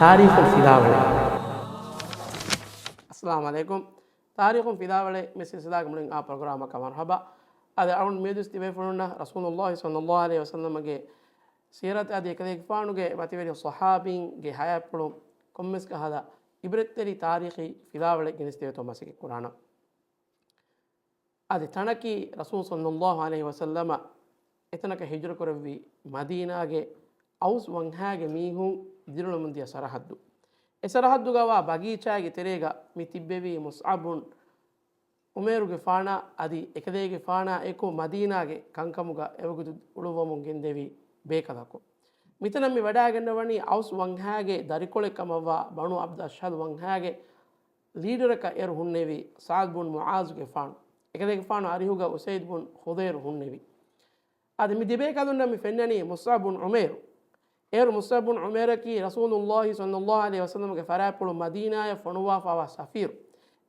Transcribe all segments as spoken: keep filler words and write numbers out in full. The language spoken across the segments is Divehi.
ތާރީޚުން ފިލާވަޅެއް. އައްސަލާމު ޢަލައިކުމް. ތާރީޚުން ފިލާވަޅެއް މި ސިލްސިލާގެ މުޅިން އާ ޕްރޮގްރާމަކަށް މަރުޙަބާ. އަދި އަޅުން މިއަދު ތިބޭފުޅުންނަށް ރަސޫލުﷲ ޞައްލަﷲ ޢަލައިހި ވަސައްލަމަގެ ސީރަތް އަދި އެކަލޭގެފާނުގެ މަތިވެރި ޞަޙާބީންގެ ޙަޔާތްޕުޅު ކޮންމެސް ކަހަލަ ޢިބްރަތްތެރި ތާރީޚީ ފިލާވަޅެއް ގެނެސްދެވޭތޯ މަސައްކަތް ކުރާނަން. އަދި ތަނަކީ ރަސޫލު ޞައްލަﷲ ޢަލައިހި ވަސައްލަމަ އެތަނަކަށް ހިޖުރަ ކުރެއްވި މަދީނާގެ އައުސް ވަންހާގެ މީހުން ދިރިއުޅެމުން ދިޔަ ސަރަޙައްދު. އެ ސަރަޙައްދުގަ ވާ ބަގީޗާގެ ތެރޭގަ މި ތިއްބެވީ މުޞްޢަބު ބުން ޢުމޭރުގެފާނާ އަދި އެކަލޭގެފާނާ އެކު މަދީނާގެ ކަންކަމުގަ އެވަގުތު އުޅުއްވަމުން ގެންދެވި ބޭކަލަކު. މިތަނަށް މި ވަޑާގަންނަވަނީ އައުސް ވަންހާގެ ދަރިކޮޅެއް ކަމަށްވާ ބަނޫ ޢަބްދު އަޝްހަލް ވަންހާގެ ލީޑަރަކަށް އޭރު ހުންނެވި ސަޢްދު ބުން މުޢާޒުގެފާނު. އެކަލޭގެފާނު އަރިހުގަ އުސައިދު ބުން ޙުޟައިރު ހުންނެވި. އަދި މި ދެބޭކަލުންނަށް މި ފެންނަނީ މުޞްޢަބު ބުން ޢުމޭރު. އޭރު މުޞްޢަބު ބުން ޢުމޭރަކީ ރަސޫލުﷲ ޞައްލަﷲ ޢަލައިހި ވަސައްލަމަގެ ފަރާތްޕުޅު މަދީނާޔަށް ފޮނުވާފަވާ ސަފީރު.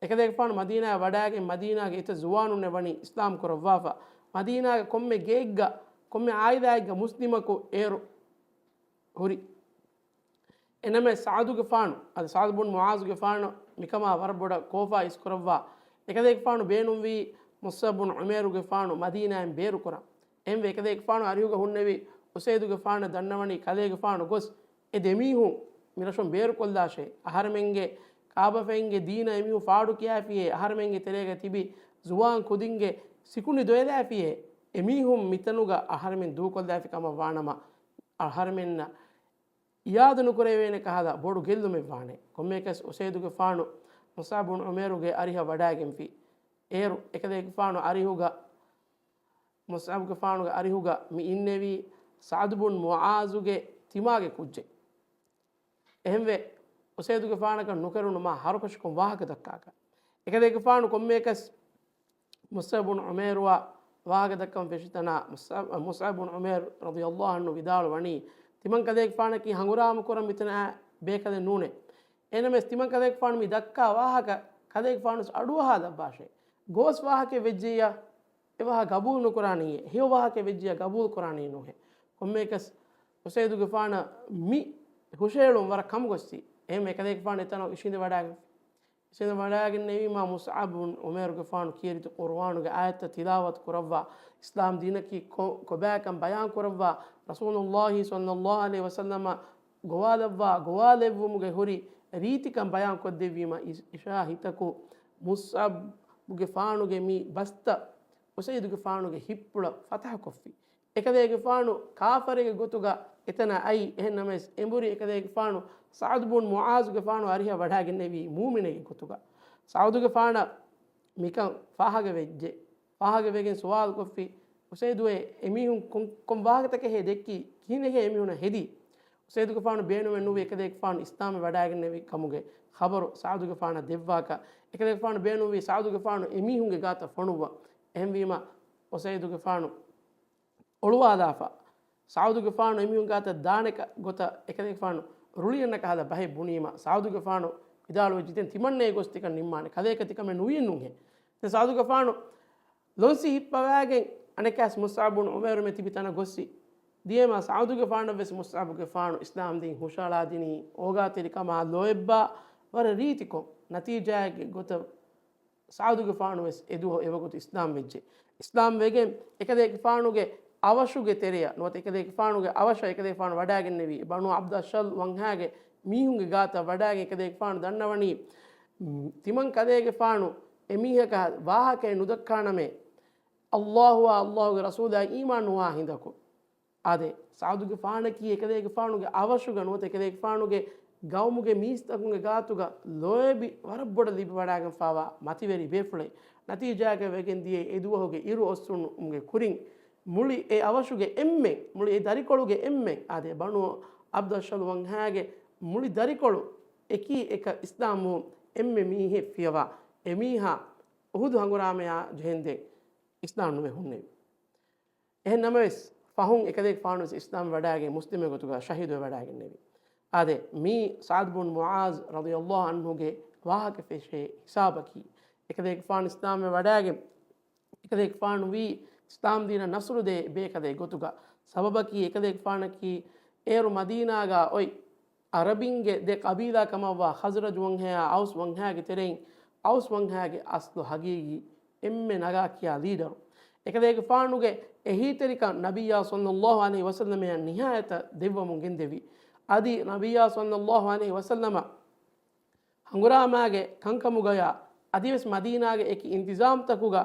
އެކަލޭގެފާނު މަދީނާޔަށް ވަޑާގެން މަދީނާގެ އެތައް ޒުވާނުންނެއް ވަނީ އިސްލާމް ކުރައްވާފަ، މަދީނާގެ ކޮންމެ ގެއެއްގަ ކޮންމެ ޢާއިލާއެއްގަ މުސްލިމަކު އޭރު ހުރި. އެނަމެ ސަޢްދުގެފާނު، އަދި ސަޢްދު ބުން މުޢާޒުގެފާނު މިކަމާ ވަރަށް ބޮޑަށް ކޯފާ އިސްކުރައްވާ، އެކަލޭގެފާނު ބޭނުންވީ މުޞްޢަބު ބުން ޢުމޭރުގެފާނު މަދީނާއިން ބޭރުކުރަން. އެހެންވެ އެކަލޭގެފާނު އަރިހުގަ ހުންނެވި އުސައިދުގެފާނަށް ދަންނަވަނީ ކަލޭގެފާނު ގޮސް އެ ދެމީހުން މިރަށުން ބޭރުކޮށްލާށޭ. އަހަރެމެންގެ ކާބަފައިންގެ ދީނަށް އެމީހުން ފާޑުކިޔާފިޔޭ، އަހަރެމެންގެ ތެރޭގަ ތިބި ޒުވާން ކުދިންގެ ސިކުނޑި ދޮވެލާފިޔޭ، އެމީހުން މިތަނުގަ އަހަރެމެން ދޫކޮށްލާފި ކަމަށް ވާނަމަ، އަހަރެމެންނަށް އިޔާދު ނުކުރެވޭނެ ކަހަލަ ބޮޑު ގެއްލުމެއް ވާނެ. ކޮންމެއަކަސް އުސައިދުގެފާނު މުޞްޢަބު ބުން ޢުމޭރުގެ އަރިހަށް ވަޑާގެންފި. އޭރު އެކަލޭގެފާނު އަރިހުގަ، މުޞްޢަބުގެފާނުގެ އަރިހުގަ މި އިންނެވީ ސަޢްދު ބުން މުޢާޒުގެ ތިމާގެ ކުއްޖެއް. އެހެންވެ، އުސައިދުގެފާނަކަށް ނުކެރުނު މާ ހަރުކަށިކޮށް ވާހަކަ ދައްކާކަށް. އެކަލޭގެފާނު ކޮންމެއަކަސް މުޞްޢަބު ބުން ޢުމޭރުއާ ވާހަކަ ދައްކަން ފެށި ތަނާ މުޞްޢަ-، މުޞްޢަބު ބުން ޢުމޭރު ރަޟިޔަﷲ ޢަންހު ވިދާޅުވަނީ، ތިމަން ކަލޭގެފާނަކީ ހަނގުރާމަ ކުރަން މިތަނާ ބޭކަލެއް ނޫނޭ. އެހެންނަމަވެސް ތިމަން ކަލޭގެފާނު މި ދައްކާ ވާހަކަ ކަލޭގެފާނު އަޑުއަހާ ލައްވާށޭ. ގޯސް ވާހަކަ ވެއްޖެއްޔާ އެ ވާހަކަ ގަބޫލު ނުކުރާނީ، ހެޔޮ ވާހަކަ ވެއްޖެއްޔާ ގަބޫލު ކުރާނީ ނުހޭ. ކޮންމެއަކަސް އުސައިދުގެފާނަށް މި ހުށައެޅުން ވަރަށް ކަމުގޮސްސި. އެހެން އެކަލޭގެފާނު އެތަނަށް އިށީނދެ ވަޑާގެން އިށީނދެ ވަޑާގެންނެވީމާ މުޞްޢަބު ބުން ޢުމޭރުގެފާނު ކީރިތި ޤުރުއާނުގެ އާޔަތްތައް ތިލާވަތު ކުރައްވާ، އިސްލާމް ދީނަކީ ކޮ-، ކޮބާކަން ބަޔާން ކުރައްވާ، ރަސޫލުﷲ ޞައްލަﷲ ޢަލައިހި ވަސައްލަމަ ގޮވާލައްވާ، ގޮވާލެއްވުމުގެ ހުރި ރީތިކަން ބަޔާން ކޮށްދެއްވީމަ އި-، އިޝާ ހިތަކު މުޞްޢަބުގެފާނުގެ މި ބަސްތައް އުސައިދުގެފާނުގެ ހިތްޕުޅަށް ފަތަޙަ ކޮށްފި. އެކަލޭގެފާނު ކާފަރެއްގެ ގޮތުގަ އެތަނަށް އައީ، އެހެން ނަމަވެސް އެނބުރި އެކަލޭގެފާނު ސަޢްދު ބުން މުޢާޒުގެފާނު އަރިހަށް ވަޑާގެންނެވީ މޫމިނެއްގެ ގޮތުގަ. ސަޢުދުގެފާނަށް މިކަން ފާހަގަވެއްޖެ. ފާހަގަވެގެން ސުވާލުކޮށްފި، އުސައިދުއޭ، އެމީހުން ކޮން، ކޮން ވާހަކަތަކެއްހޭ ދެއްކީ؟ ކިހިނެއްހޭ އެމީހުނަށް ހެދީ؟ އުސައިދުގެފާނު ބޭނުމެއް ނުވި އެކަލޭގެފާނު އިސްލާމްވެ ވަޑާގެންނެވި ކަމުގެ ޚަބަރު ސަޢުދުގެފާނަށް ދެއްވާކަށް، އެކަލޭގެފާނު ބޭނުންވީ ސަޢުދުގެފާނު އެމީހުންގެ ގާތަށް ފޮނުއްވަން. އެހެންވީމަ، އުސައިދުގެފާނު އޮޅުވާލާފަ، ސަޢުދުގެފާނު އެމީހުން ގާތަށް ދާނެ ގޮތަށް އެކަލޭގެފާނު ރުޅިއަންނަ ކަހަލަ ބަހެއް ބުނީމަ، ސަޢުދުގެފާނު ވިދާޅުވެއްޖެ، ދެން ތިމަންނަ އެ ގޮސް ތިކަން ނިންމާނެ، ކަލޭކަ ތިކަމެއް ނުވިއެއްނުހޭ. ދެން ސަޢުދުގެފާނު ލޮންސި ހިއްޕަވާގެން އަނެއްކާސް މުޞްޢަބު ބުން ޢުމޭރު މެ ތިބި ތަނަށް ގޮއްސި. ދިޔައިމަ ސަޢުދުގެފާނަށް ވެސް މުޞްޢަބުގެފާނު އިސްލާމް ދީން ހުށައަޅާދިނީ އޯގާތެރިކަމާ ލޯތްބާ ވަރަށް ރީތިކޮށް، ނަތީޖާއެއްގެ ގޮތަށް ސަޢުދުގެފާނު ވެސް އެދުވަހު އެވަގުތު އިސްލާމް ވެއްޖެ. އިސްލާމް ވެގެން އެކަލޭގެފާނުގެ އަވަށުގެ ތެރެއަށް ނުވަތަ އެކަލޭގެފާނުގެ އަވަށަށް އެކަލޭގެފާނު ވަޑާގެންނެވީ ބަނޫ ޢަބްދު އަޝްހަލް ވަންހާގެ މީހުންގެ ގާތަށް ވަޑާގެން އެކަލޭގެފާނު ދަންނަވަނީ، ތިމަން ކަލޭގެފާނު އެމީހަކަށް ވާހަކައެއް ނުދައްކާނަމޭ، ﷲ އާ ﷲގެ ރަސޫލާ އީމާން ނުވާ ހިނދަކު. އާދެ، ސަޢުދުގެފާނަކީ އެކަލޭގެފާނުގެ އަވަށުގަ ނުވަތަ އެކަލޭގެފާނުގެ ގައުމުގެ މީސްތަކުންގެ ގާތުގަ ލޯތްބި ވަރަށް ބޮޑަށް ލިބިވަޑާގެންފާވާ މަތިވެރި ބޭފުޅެއް. ނަތީޖާއަކަށް ވެގެން ދިޔަ އެދުވަހުގެ އިރު އޮއްސުނުމުގެ ކުރިން މުޅި އެ އަވަށުގެ އެންމެން، މުޅި އެ ދަރިކޮޅުގެ އެންމެން، އާދެ، ބަނޫ ޢަބްދު އަޝްހަލް ވަންހާގެ މުޅި ދަރިކޮޅު އެކީ އެކަށް އިސްލާމްވުން އެންމެ މީހެއް ފިޔަވާ އެމީހާ އުޙުދު ހަނގުރާމަޔާ ޖެހެންދެން އިސްލާމް ނުވެ ހުންނެވި. އެހެން ނަމަވެސް، ފަހުން އެކަލޭގެފާނު ވެސް އިސްލާމް ވަޑާގެން މުސްލިމެއް ގޮތުގަ ޝަހީދުވެ ވަޑާގެންނެވި. އާދެ، މީ ސަޢްދު ބުން މުޢާޒް ރަޟިޔަﷲ ޢަންހުގެ ވާހަކަ ފެށޭ ހިސާބަކީ، އެކަލޭގެފާނު އިސްލާމްވެ ވަޑާގެން، އެކަލޭގެފާނު ވީ އިސްލާމް ދީނަށް ނަޞްރު ދޭ ބޭކަލެއް ގޮތުގަ. ސަބަބަކީ، އެކަލޭގެފާނަކީ އޭރު މަދީނާގަ އޮތް އަރަބިންގެ ދެ ޤަބީލާ ކަމަށްވާ ޚަޒްރަޖު ވަންހަޔާ އައުސް ވަންހަޔާގެ ތެރެއިން އައުސް ވަންހަޔާގެ އަސްލު ހަގީގީ އެންމެ ނަގާ ކިޔާ ލީޑަރު. އެކަލޭގެފާނުގެ އެހީތެރިކަން ނަބިއްޔާ ޞައްލައްލާހު ޢަލައިހި ވަސައްލަމައަށް ނިހާޔަތަށް ދެއްވަމުން ގެންދެވި. އަދި ނަބިއްޔާ ޞައްލައްލާހު ޢަލައިހި ވަސައްލަމަ ހަނގުރާމާގެ ކަންކަމުގަޔާ އަދިވެސް މަދީނާގެ އެކި އިންތިޒާމްތަކުގަ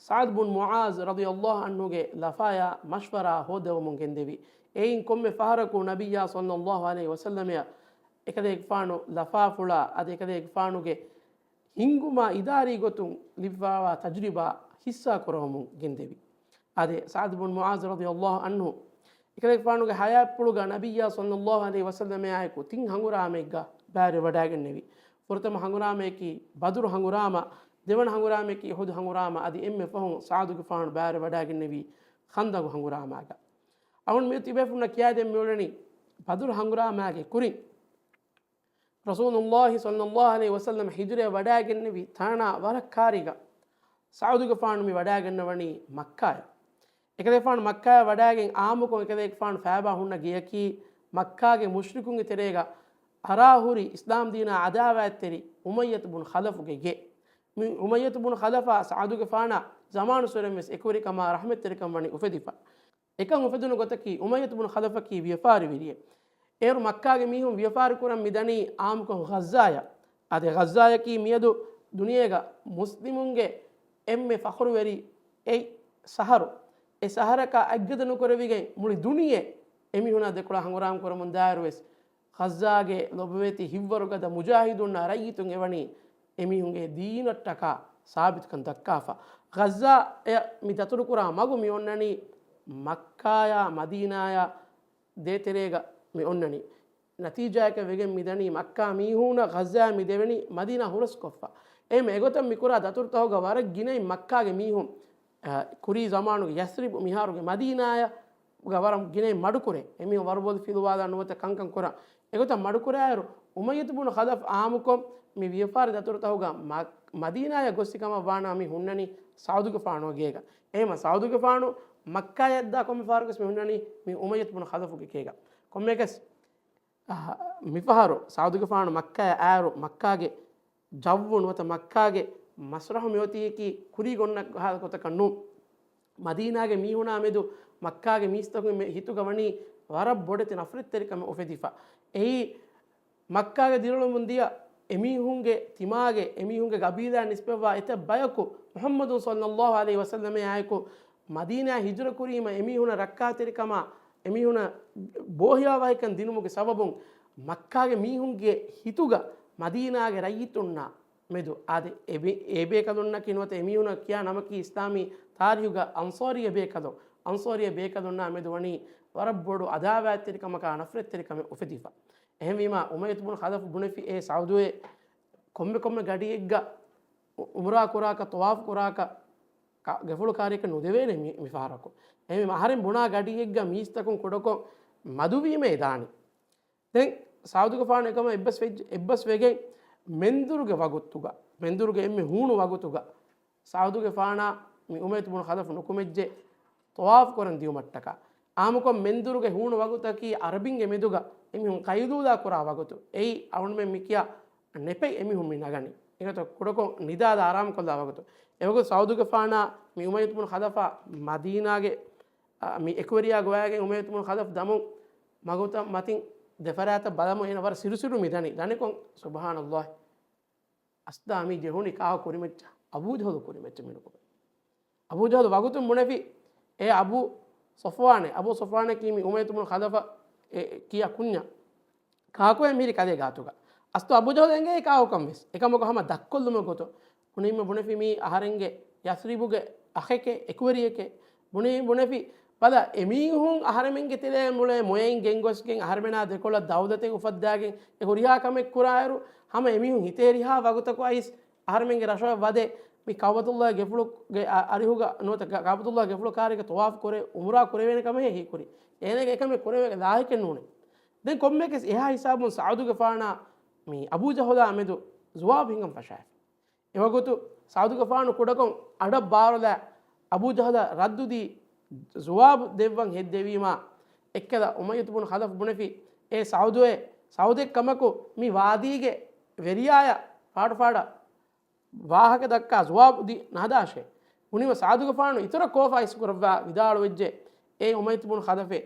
ސަޢްދު ބުން މުޢާޒް ރަޟިޔައްލާހު ޢަންހުގެ ލަފާޔާ މަޝްވަރާ ހޯއްދެވުމުން ގެންދެވި. އެއިން ކޮންމެ ފަހަރަކު ނަބިއްޔާ ޞައްލައްލާހު ޢަލައިހި ވަސައްލަމައަށް އެކަލޭގެފާނު ލަފާފުޅާ އަދި އެކަލޭގެފާނުގެ ހިންގުމާ އިދާރީ ގޮތުން ލިބިފައިވާ ތަޖުރިބާ ހިއްސާ ކުރަވަމުން ގެންދެވި. އާދެ، ސަޢްދު ބުން މުޢާޒް ރަޟިޔައްލާހު ޢަންހު އެކަލޭގެފާނުގެ ޙަޔާތްޕުޅުގަ ނަބިއްޔާ ޞައްލައްލާހު ޢަލައިހި ވަސައްލަމާއެކު ތިން ހަނގުރާމައެއްގަ ބައިވެރިވަޑައިގެންނެވި. ފުރަތަމަ ހަނގުރާމަޔަކީ ބަދުރު ހަނގުރާމަ، ދެވަނަ ހަނގުރާމަޔަކީ އުޙުދު ހަނގުރާމަ، އަދި އެންމެ ފަހުން ސަޢްދުގެފާނު ބައިވެރިވަޑައިގެންނެވީ ޚަންދަގު ހަނގުރާމާގަ. އަޅުން މިއޮތީ ބޭފުޅުންނަށް ކިޔާދޭން މިއުޅެނީ ބަދުރު ހަނގުރާމާގެ ކުރިން ރަސޫލުﷲ ޞައްލައްލާހު ޢަލައިހި ވަސައްލަމަ ހިޖުރަޔަށް ވަޑައިގެންނެވި ތާނާ ވަރަށް ކާރީގަ ސަޢުދުގެފާނު މި ވަޑައިގަންނަވަނީ މައްކާޔަށް. އެކަލޭގެފާނު މައްކާޔަށް ވަޑައިގެން އާއްމުކޮށް އެކަލޭގެފާނު ފައިބާ ހުންނަ ގެޔަކީ މައްކާގެ މުޝްރިކުންގެ ތެރޭގަ އަރާހުރި އިސްލާމް ދީނާ އަދާވާތްތެރި އުމައްޔަތު ބުން ޚަލަފުގެ ގެ. މި އުމައްޔަތު ބުން ޚަލަފާ ސަޢުދުގެފާނާ ޒަމާނުއްސުރެން ވެސް އެކުވެރިކަމާ ރަޙްމަތްތެރިކަން ވަނީ އުފެދިފަ. އެކަން އުފެދުނު ގޮތަކީ އުމައްޔަތު ބުން ޚަލަފަކީ ވިޔަފާރިވެރިއެއް. އޭރު މައްކާގެ މީހުން ވިޔަފާރި ކުރަން މިދަނީ އާއްމުކޮށް ޣައްޒާޔަށް. އާދެ، ޣައްޒާޔަކީ މިއަދު ދުނިޔޭގަ މުސްލިމުންގެ އެންމެ ފަޚުރުވެރި އެއް ޝަހަރު. އެ ޝަހަރަކާ އަތްގަދަ ނުކުރެވިގެން މުޅި ދުނިޔެ އެމީހުނާ ދެކޮޅަށް ހަނގުރާމަ ކުރަމުން ދާއިރު ވެސް ޣައްޒާގެ ލޮބުވެތި ހިތްވަރުގަދަ މުޖާހިދުންނާ ރައްޔިތުން އެވަނީ އެމީހުންގެ ދީނަށްޓަކާ ސާބިތުކަން ދައްކާފަ. ޣައްޒާ އެ މި ދަތުރުކުރާ މަގު މި އޮންނަނީ މައްކާޔާ މަދީނާޔާ ދޭތެރޭގަ މި އޮންނަނީ. ނަތީޖާއަކަށް ވެގެން މިދަނީ މައްކާ މީހުންނަށް ޣައްޒާ މި ދެވެނީ މަދީނާ ހުރަސްކޮށްފަ. އެހެން އެގޮތަށް މިކުރާ ދަތުރުތަހުގަ ވަރަށް ގިނައިން މައްކާގެ މީހުން، އަ، ކުރީ ޒަމާނުގެ ޔަސްރިބު މިހާރުގެ މަދީނާޔަށް ގަ ވަރަށް ގިނައިން މަޑުކުރޭ. އެމީހުން ވަރުބޮލި ފިލުވާލާ ނުވަތަ ކަންކަން ކުރާ. އެގޮތަށް މަޑުކުރާއިރު، އުމައްޔަތު ބުނު ޚަލަފް އާއްމުކޮށް މި ވިޔަފާރި ދަތުރުތަހުގަ މަ-، މަދީނާޔަށް ގޮއްސި ކަމަށް ވާނަމަ މި ހުންނަނީ ސަޢުދުގެފާނުގެ ގޭގަ. އެހެމަ ސަޢުދުގެފާނު މައްކާޔަށްދާ ކޮންމެ ފަހަރަކުވެސް މި ހުންނަނީ މި އުމައްޔަތު ބުނު ޚަލަފުގެ ގޭގަ. ކޮންމެއަކަސް، އަ، މިފަހަރު ސަޢުދުގެފާނު މައްކާޔަށް އާއިރު މައްކާގެ ޖައްވު ނުވަތަ މައްކާގެ މަސްރަޙު މިއޮތީކީ ކުރީ ގޮންނަ ހާލަތު ގޮތަކަށް ނޫން. މަދީނާގެ މީހުނާ މެދު މައްކާގެ މީސްތަކުން މެ ހިތުގަ ވަނީ ވަރަށް ބޮޑެތި ނަފްރަތްތެރިކަމެއް އުފެދިފަ. އެއީ މައްކާގެ ދިރިއުޅެމުން ދިޔަ އެމީހުންގެ ތިމާގެ އެމީހުންގެ ގަބީލާ ނިސްބަތްވާ އެތައް ބަޔަކު މުޙައްމަދު ޞައްލައްލާހު ޢަލައިހި ވަސައްލަމާއެކު މަދީނާ ހިޖުރަ ކުރީމަ އެމީހުނަށް ރައްކާތެރިކަމާ އެމީހުނަށް ބޯހިޔާވަހިކަން ދިނުމުގެ ސަބަބުން މައްކާގެ މީހުންގެ ހިތުގަ މަދީނާގެ ރައްޔިތުންނާ މެދު އާދެ، އެ ބޭ-، އެ ބޭކަލުންނަކީ ނުވަތަ އެމީހުނަށް ކިޔާ ނަމަކީ އިސްލާމީ ތާރީހުގަ އަންޞާރީ ބޭކަލުން، އަންޞާރީ ބޭކަލުންނާ މެދު ވަނީ ވަރަށް ބޮޑު އަދާވާތްތެރިކަމަކާ ނަފްރަތްތެރިކަމެއް އުފެދިފަ. އެހެންވީމާ، އުމައްޔަތު ބުނު ޚަލަފު ބުނެފި އޭ ސަޢުދުއޭ ކޮންމެ ކޮންމެ ގަޑިއެއްގަ އު-، އުމްރާ ކުރާކަށް، ޠަވާފު ކުރާކަށް، ކަ-، ގެފުޅު ކާރިއަކަށް ނުދެވޭނެ މި-، މިފަހަރަކު. އެހެންވީމާ، އަހަރެން ބުނާ ގަޑިއެއްގަ މީސްތަކުން ކުޑަކޮށް މަދުވީމަ އެ ދާނީ. ދެން ސަޢުދުގެފާނު އެކަމަށް އެއްބަސް ވެއްޖެ-، އެއްބަސް ވެގެން މެންދުރުގެ ވަގުތުގަ، މެންދުރުގެ އެންމެ ހޫނު ވަގުތުގަ، ސަޢުދުގެފާނާ މި އުމައްޔަތު ބުނު ޚަލަފު ނުކުމެއްޖެ ޠަވާފު ކުރަން ދިޔުމަށްޓަކާ. އާއްމުކޮށް މެންދުރުގެ ހޫނު ވަގުތަކީ ޢަރަބިންގެ މެދުގަ އެމީހުން ޤައިލޫލާ ކުރާ ވަގުތު. އެއީ އަޅުންމެން މިކިޔާ ނެޕެތް އެމީހުން މި ނަގަނީ. އެގޮތަށް ކުޑަކޮށް ނިދާލާ އަރާމުކޮށްލާ ވަގުތު. އެވަގުތު ސަޢުދުގެފާނާ މި އުމައްޔަތު ބުނު ޚަލަފާ މަދީނާގެ، އަ، މި އެކުވެރިޔާ ގޮވައިގެން އުމައްޔަތު ބުނު ޚަލަފް ދަމުން މަގުތައް މަތިން ދެފަރާތަށް ބަލަމުން އޭނަ ވަރަށް ސިރުސިރު މި ދަނީ. ދަނިކޮށް، ސުބްޙާނަﷲ. އަސްލާ މި ޖެހުނީ ކާކު ކުރިމައްޗަށް؟ އަބޫ ޖަހުލު ކުރިމައްޗަށް މިނުކުމެ. އަބޫ ޖަހުލު ވަގުތުން ބުނެފި، އޭ އަބޫ ޞަފްވާނޭ، އަބޫ ޞަފްވާނަކީ މި އުމައްޔަތު ބުނު ޚަލަފަ އެ ކިޔާ ކުންޏަށް. ކާކުއޭ މިހިރީ ކަލޭ ގާތުގަ؟ އަސްލު އަބޫ ޖަހުލު އެނގޭ ކާކުކަން ވެސް. އެކަމަކު ހަމަ ދަށްކޮށްލުމުގެ ގޮތުން. ބުނީމަ ބުނެފި މީ އަހަރެންގެ ޔަސްރިބުގެ އަޚެކޭ، އެކުވެރިއެކޭ. ބުނީ ބުނެފި ބަލަ، އެމީހުން އަހަރެމެންގެ ތެރޭ މުޅޭ މޮޔައިން ގެންގޮސްގެން އަހަރެމެނާ ދެކޮޅަށް ދައުލަތެއް އުފައްދާގެން އެ ހުރިހާ ކަމެއް ކުރާއިރު، ހަމަ އެމީހުން ހިތޭރިހާ ވަގުތަކު އައިސް އަހަރެމެންގެ ރަށަށް ވަދެ، މި ކައުބަތުﷲ ގެފުޅުގެ އަ-، އަރިހުގަ ނުވަތަ ކަ-، ކައުބަތުﷲ ގެފުޅު ކާރިގަ ޠަވާފު ކުރޭ، އުމްރާ ކުރެވޭނެ ކަމެއް ހީކުރީ. އޭނަގެ އެކަމެއް ކުރެވޭ ލާހިކެއް ނޫނޭ. ދެން ކޮންމެއަކަސް އެހާ ހިސާބުން ސަޢުދުގެފާނާ މި އަބޫ ޖަހުލާ މެދު ޒުވާބު ހިނގަން ފަށާފި. އެވަގުތު ސަޢުދުގެފާނު ކުޑަކޮށް އަޑަށް ބާރުލާ އަބޫ ޖަހުލަށް ރައްދުދީ ޒުވާބު ދެއްވަން ހެއްދެވީމާ، އެއްކަލަ އުމައްޔަތު ބުނު ޚަލަފް ބުނެފި، އޭ ސަޢުދުއޭ، ސައުދެއް ކަމަކު މި ވާދީގެ ވެރިޔާޔަށް ފާޑުފާޑަށް ވާހަކަ ދައްކާ ޖުވާބު ދީ ނަހަދާށޭ. ބުނީމަ ސާދުގެފާނު އިތުރަށް ކޯފާ އިސްކުރައްވާ ވިދާޅުވެއްޖެ، އޭ އުމައްޔަތު ބުނު ޚަލަފޭ،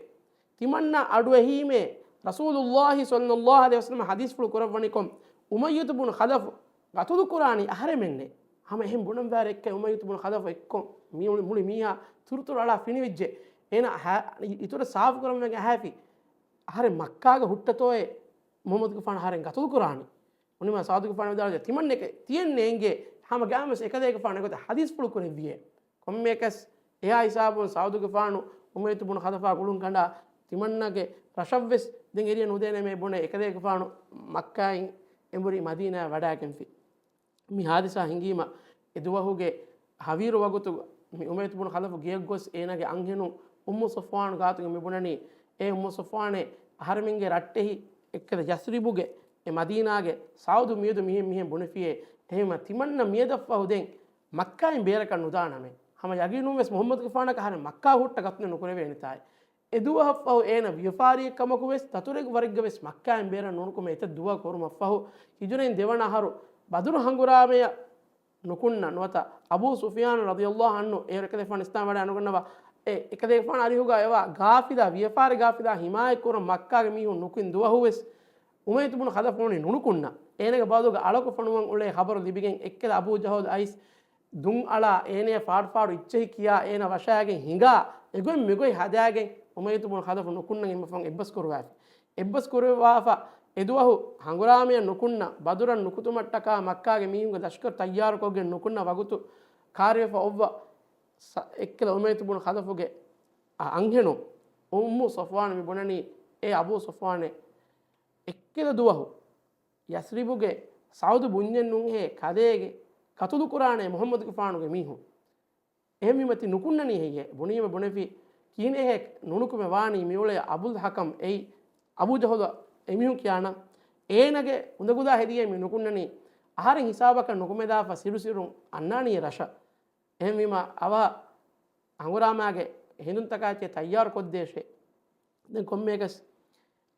ތިމަންނަ އަޑުއެހީމޭ، ރަސޫލުﷲ ޞައްލަﷲ ޢަލައިހި ވަސައްލަމަ ޙަދީޘްފުޅު ކުރައްވަނިކޮށް، އުމައްޔަތު ބުނު ޚަލަފު ގަތުލު ކުރާނީ އަހަރެމެންނޭ. ހަމަ އެހެން ބުނަން ވާރެއްކަ އުމައްޔަތު ބުނު ޚަލަފު އެއްކޮށް މި މުޅި، މުޅި މީހާ ތުރުތުރު އަޅާ ފިނިވެއްޖެ. އޭނަ ހަ-، އިތުރަށް ސާފު ކުރަން ވެގެން އަހާފި. އަހަރެން މައްކާގަ ހުއްޓަތޯއޭ މުޙައްމަދުގެފާނު އަހަރެން ގަތުލު ކުރާނީ. ބުނީމަ ސާދުގެފާނު ވިދާޅުވެއްޖެ، ތިމަންނަކަށް ތިއެއް ނޭނގޭ، ހަމަ ގާމަސް އެކަލޭގެފާނު އެގޮތަށް ޙަދީޘްފުޅު ކުރެއްވިއޭ. ކޮންމެއަކަސް އެއާ ހިސާބުން ސާދުގެފާނު އުމައްޔަތު ބުނު ޚަލަފާ ގުޅުން ކަނޑާ ތިމަންނަގެ ރަށަށްވެސް ދެން އެރިޔަ ނުދޭނަމޭ ބުނެ އެކަލޭގެފާނު މައްކާއިން އެނބުރި މަދީނާއަށް ވަޑާގެންފި. މި ހާދިސާ ހިނގީމަ، އެ ދުވަހުގެ ހަވީރު ވަގުތު މި އުމައްޔަތު ބުނު ޚަލަފު ގެޔަށް ގޮސް އޭނާގެ އަންހެނުން އުއްމު ޞަފްވާނު ގާތުގަ މި ބުނަނީ، އޭ އުއްމު ޞަފްވާނޭ، އަހަރެމެންގެ ރައްޓެހި އެއްކަލަ ޔަސްރިބުގެ އެ މަދީނާގެ ސާދު މިއަދު މިހެން މިހެން ބުނެފިއޭ. އެހެންވީމަ ތިމަންނަ މިއަދަށްފަހު ދެން މައްކާއިން ބޭރަކަށް ނުދާނަމޭ. ހަމަ ޔަގީނުންވެސް މުޙައްމަދުގެފާނަކަށް އަހަރެން މައްކާ ހުއްޓަ ގަތުލެއް ނުކުރެވޭނެތާއޭ. އެ ދުވަހަށްފަހު އޭނަ ވިޔަފާރިއެއް ކަމަކުވެސް ދަތުރެއް ވަރެއްގަވެސް މައްކާއިން ބޭރަށް ނުނުކުމެ އެތައް ދުވަހަށް ކުރުމަށްފަހު، ހިޖުރައިން ދެވަނަ އަހަރު ބަދުރު ހަނގުރާމަޔަށް ނުކުންނަ ނުވަތަ އަބޫ ސުފްޔާނު ރަޟިޔަﷲ ޢަންހު އޭރު އެކަލޭގެފާނު އިސްލާމް ވަޑައި އަންނަ ގަންނަވާ، އެ އެކަލޭގެފާނު އަރިހުގަ އެވާ ގާފިލާ ވިޔަފާރި ގާފިލާ ހިމާޔަތްކުރަން މައްކާގެ މީހުން ނުކުތް ދުވަހުވެސް އުމައްޔަތު ބުނު ޚަލަފު ވަނީ ނުނުކުންނަ. އޭނަގެ ބަދަލުގަ އަޅަކު ފޮނުވަން އުޅޭ ޚަބަރު ލިބިގެން އެއްކަލަ އަބޫ ޖަހުލް އައިސް ދުން އަޅާ އޭނަޔަށް ފާޑުފާޑު އިއްޗެހި ކިޔާ އޭނަ ވަށާގެން ހިނގާ އެގޮތް މިގޮތް ހަދާގެން އުމައްޔަތު ބުނު ޚަލަފު ނުކުންނަން އެންމެ ފަހުން އެއްބަސް ކުރުވާފި. އެއްބަސް ކުރުވާފަ އެދުވަހު ހަނގުރާމަޔަށް ނުކުންނަ ބަދުރަށް ނުކުތުމަށްޓަކާ މައްކާގެ މީހުންގެ ލަޝްކަރު ތައްޔާރުކޮށްގެން ނުކުންނަ ވަގުތު ކާރިވެފަ އޮއްވަ ސަ-، އެއްކަލަ އުމައްޔަތު ބުނު ޚަލަފުގެ އަ-، އަންހެނުން އުއްމު ޞަފްވާނު މި ބުނަނީ، އޭ އަބޫ ޞަފްވާނޭ، އެއްކަލަ ދުވަހު ޔަސްރިބުގެ ސައުދު ބުންޏެއް ނޫންހޭ ކަލޭގެ ގަތުލުކުރާނޭ މުޙައްމަދުގެފާނުގެ މީހުން. އެހެންވީމަ ތި ނުކުންނަނީ ހެއްޔޭ؟ ބުނީމަ ބުނެފި، ކިހިނެއްހޭ ނުނުކުމެ ވާނީ މިއުޅޭ އަބުލް ޙަކަމް އެއީ އަބޫ ޖަހުލަށް އެމީހުން ކިޔާނަން. އޭނަގެ އުނދަގުލާ ހެދިޔޭ މި ނުކުންނަނީ. އަހަރެން ހިސާބަކަށް ނުކުމެދާފަ ސިރުސިރުން އަންނާނީ ރަށަށް. އެހެންވީމަ އަވަހަށް ހަނގުރާމާގެ ހެނދުންތަކާއެކޭ ތައްޔާރު ކޮށްދޭށޭ. ދެން ކޮންމެއަކަސް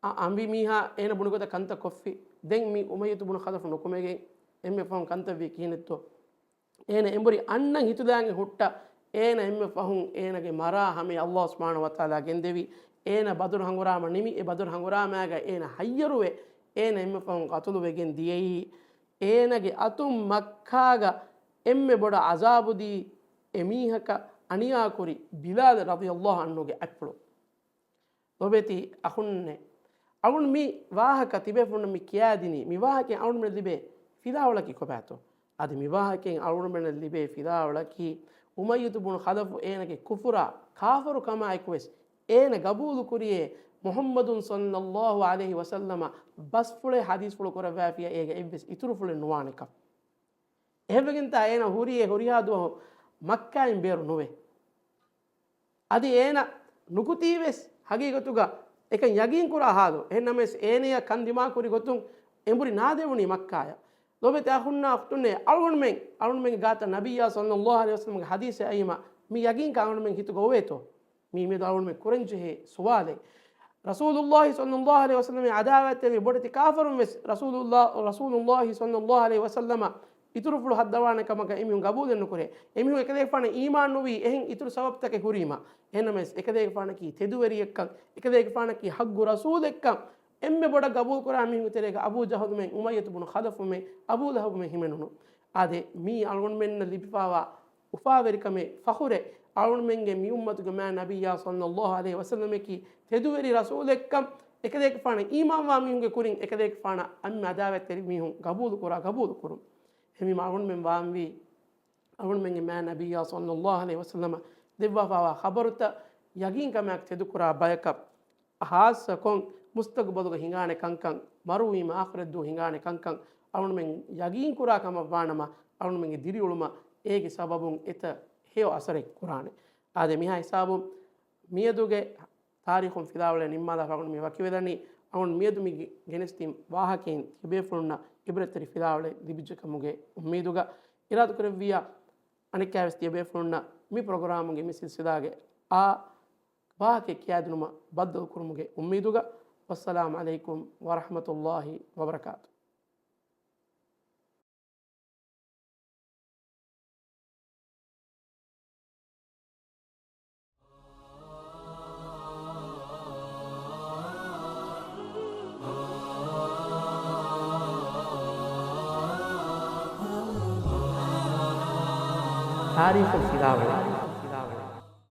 އަ-، އަނބި މީހާ އޭނަ ބުނި ގޮތަށް ކަންތައް ކޮށްފި. ދެން މި އުމައްޔަތު ބުނު ޚަލަފު ނުކުމެގެން އެންމެ ފަހުން ކަންތައްވީ ކިހިނެއްތޯ؟ އޭނަ އެނބުރި އަންނަން ހިތުލާނގެ ހުއްޓަ، އޭނަ އެންމެ ފަހުން އޭނަގެ މަރާ ހަމަޔަށް ﷲ ސުބްޙާނަހޫ ވަތަޢާލާ ގެންދެވި. އޭނަ ބަދުރު ހަނގުރާމަ ނިމި، އެ ބަދުރު ހަނގުރާމާގަ އޭނަ ހައްޔަރުވެ، އޭނަ އެންމެ ފަހުން ޤަތުލުވެގެން ދިޔައީ. އޭނަގެ އަތުން މައްކާގަ އެންމެ ބޮޑަށް ޢަޒާބުދީ އެމީހަކަށް އަނިޔާކުރި ބިލާލް ރަޟިޔަﷲ ޢަންހުގެ އަތްޕުޅު. ލޯބިވެތި އަޚުންނޭ، އަޅުން މި ވާހަކަ ތިބޭފުޅުންނަށް މި ކިޔާދިނީ، މި ވާހަކައިން އަޅުންމެން ލިބޭ ފިލާވަޅަކީ ކޮބާތޯ؟ އަދި މި ވާހަކައިން އަޅުންމެންނަށް ލިބޭ ފިލާވަޅަކީ، އުމައްޔަތު ބުނު ޚަލަފު އޭނަގެ ކުފުރާ، ކާފަރު ކަމާއެކުވެސް އޭނަ ގަބޫލުކުރިޔޭ، މުޙައްމަދު ޞައްލަﷲ ޢަލައިހި ވަސައްލަމަ ބަސްފުޅޭ ޙަދީޘްފުޅު ކުރައްވާފިޔާ އޭގެ އެއްވެސް އިތުރުފުޅެއް ނުވާނެކަން. އެހެންވެގެންތާ އޭނަ ހުރި އެ ހުރިހާ ދުވަހު މައްކާއިން ބޭރު ނުވޭ. އަދި އޭނަ ނުކުތީވެސް ހަގީގަތުގަ އެކަން ޔަގީންކުރާ ހާލު. އެހެންނަމަވެސް އޭނަޔަށް ކަން ދިމާކުރި ގޮތުން އެނބުރި ނާދެވުނީ މައްކާޔަށް. ލޯބިވެތި އަޚުންނާ އުޚްތުންނޭ، އަޅުގަނޑުމެން، އަޅުގަނޑުމެންގެ ގާތަށް ނަބިއްޔާ ޞައްލަﷲ ޢަލައިހި ވަސައްލަމްގެ ޙަދީޘެއް އައީމަ، މި ޔަގީންކަން އަޅުގަނޑުމެން ހިތުގަ އޮވޭތޯ؟ މީ މިއަދު އަޅުގަނޑުމެން ކުރަންޖެހޭ ސުވާލެއް. ރަސޫލުﷲ ޞައްލަﷲ ޢަލައިހި ވަސައްލަމަށް ޢަދާވާތްތެރި ބޮޑެތި ކާފަރުން ވެސް ރަސޫލުﷲ، ރަސޫލުﷲ ޞައްލަﷲ ޢަލައިހި ވަސައްލަމަ އިތުރުފުޅު ހައްދަވާނެ ކަމަކަށް އެމީހުން ގަބޫލެއް ނުކުރޭ. އެމީހުން އެކަލޭގެފާނަށް އީމާން ނުވީ އެހެން އިތުރު ސަބަބުތަކެއް ހުރީމަ. އެހެންނަމަވެސް، އެކަލޭގެފާނަކީ ތެދުވެރިއެއްކަން، އެކަލޭގެފާނަކީ ޙައްޤު ރަސޫލެއްކަން، އެންމެ ބޮޑަށް ގަބޫލުކުރާ މީހުންގެ ތެރޭގަ އަބޫ ޖަހުލުމެން، އުމައްޔަތު ބުނު ޚަލަފުމެން، އަބޫ ލަހަބުމެން ހިމެނުނު. އާދެ، މީ އަޅުގަނޑުމެންނަށް ލިބިފާވާ އުފާވެރިކަމެއް، ފަޚުރެއް، އަޅުގަނޑުމެންގެ މި އުއްމަތުގެ މާތް ނަބިއްޔާ ޞައްލަﷲ ޢަލައިހި ވަސައްލަމަކީ ތެދުވެރި ރަސޫލެއްކަން، އެކަލޭގެފާނަށް އީމާންވާ މީހުންގެ ކުރިން އެކަލޭގެފާނަށް އަންމެ ޢަދާވާތްތެރި މީހުން ގަބޫލުކުރާ، ގަބޫލުކުރުން. އެހެންވީމަ އަޅުގަނޑުމެން ވާންވީ، އަޅުގަނޑުމެންގެ މާތް ނަބިއްޔާ ޞައްލަﷲ ޢަލައިހި ވަސައްލަމަ ދެއްވާފާވާ ޚަބަރުތައް ޔަގީންކަމާއެކު ތެދުކުރާ ބަޔަކަށް، ޚާއްޞަކޮށް މުސްތަޤުބަލުގަ ހިނގާނެ ކަންކަން، މަރުވީމަ އާޚިރަތްދުވަހު ހިނގާނެ ކަންކަން އަޅުގަނޑުމެން ޔަގީންކުރާ ކަމަށްވާނަމަ، އަޅުގަނޑުމެންގެ ދިރިއުޅުމަށް އޭގެ ސަބަބުން އެތައް ހެޔޮ އަސަރެއް ކުރާނެ. އާދެ، މިހާ ހިސާބުން މިއަދުގެ ތާރީޚުން ފިލާވަޅެއް ނިންމާލާފަ އަޅުގަނޑު މި ވަކިވެލަނީ. އަޅުގަނޑު މިއަދު މި ގެ-، ގެނެސްދިން ވާހަކައިން ތިބޭފުޅުންނަށް ޢިބްރަތްތެރި ފިލާވަޅެއް ލިބިއްޖެ ކަމުގެ އުއްމީދުގަ، އިރާދަކުރެއްވިއްޔާ އަނެއްކާވެސް ތިޔަބޭފުޅުންނަށް މި ޕްރޮގްރާމުގެ މި ސިލްސިލާގެ އާ ވާހަކައެއް ކިޔާދިނުމަށް ބައްދަލުކުރުމުގެ އުއްމީދުގަ، والسلام عليكم ورحمة الله وبركاته. ތާރީޚުން ފިލާވަޅު.